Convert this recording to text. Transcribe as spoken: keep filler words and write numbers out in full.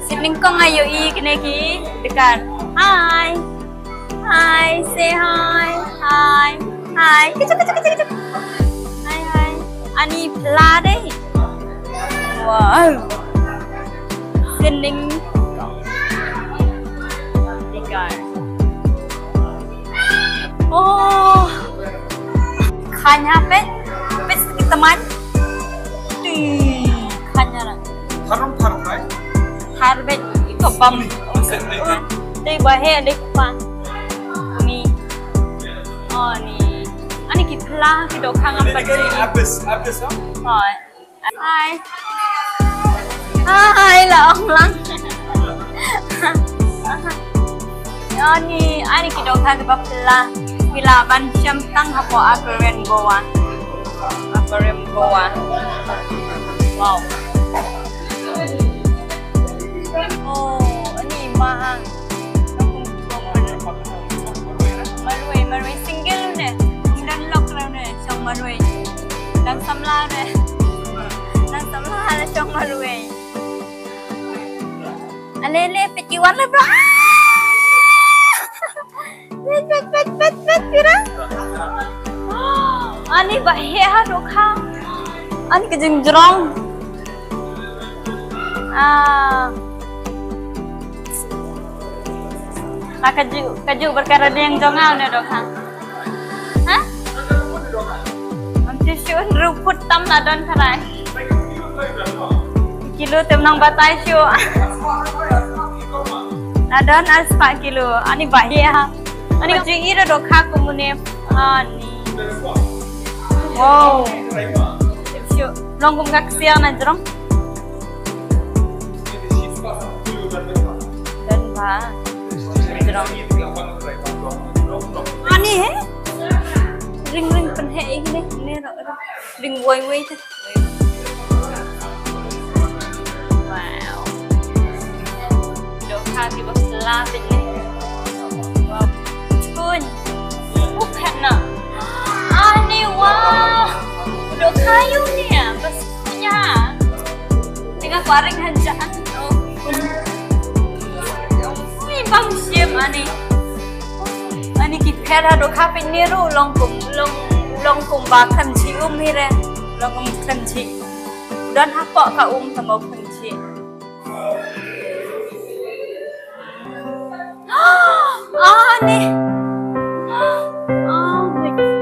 Sibling kong ayo i kene ki dekat. Hi. Hi, say hi. Hi. Hi. Kicuk, kicuk, kicuk, kicuk. Hi, hi. Ani pla dei. Wow. Sibling kong. Dekat. Oh. Khanya pet, pet kita man. Ti khanya ra. Harum thar thai. Thar bet ito bam. Set na ito. Te bahe le pa. Ni. Oh ni. Ani ki pla ki dokhang am padul ni. Abis, abis, ha? Hoi. Hi. Hi, la ong lang. Ani, ani ki dokhang ki ba pla. Pila ban shem tang hapo aquarium Goa. Aquarium Goa. Wow. Oh, ani mahang. Marwei, marwei single ne. Ym don lok re ne, shong marwei. Dang samla re. Dang samla re shong marwei. Ale le, pet iwan le bro. Pet, pet, pet, pet, pet, pira. Ani ba he ha dokhang. Ani ka jingjrong. Ah. La ka ju, ka ju berkara ding jong nga ne dokhang. Ha? Am ti shun ruh phut tam la don kharai. Kilo tem nang batai shu. La don ar spah kilo. Ani ba ya. Ani ka ju ira dokhang kumune. Ani. Wow. Shu. Long kum ka ksiar na jrong. Don ba. Jrong. Ani he? Ring ring pen he ini ne ro ro. Ring woi woi te. Wow. Dokhang ki ba pla pet ne. Wow. Chun. U phet na. Ani wow. Dokhang yu ne. Bas punya. Tengah kuaring hanjat. Oh. Ui, bang shim ani. Ani ki phet ha dokhang pynne ruh long kum, long, long kum ba khlem jhieh um hi re. Long kum khlem jhieh. Don hapoh ka um tang ba khlem jhieh. Ani. Oh my God. Oh my God.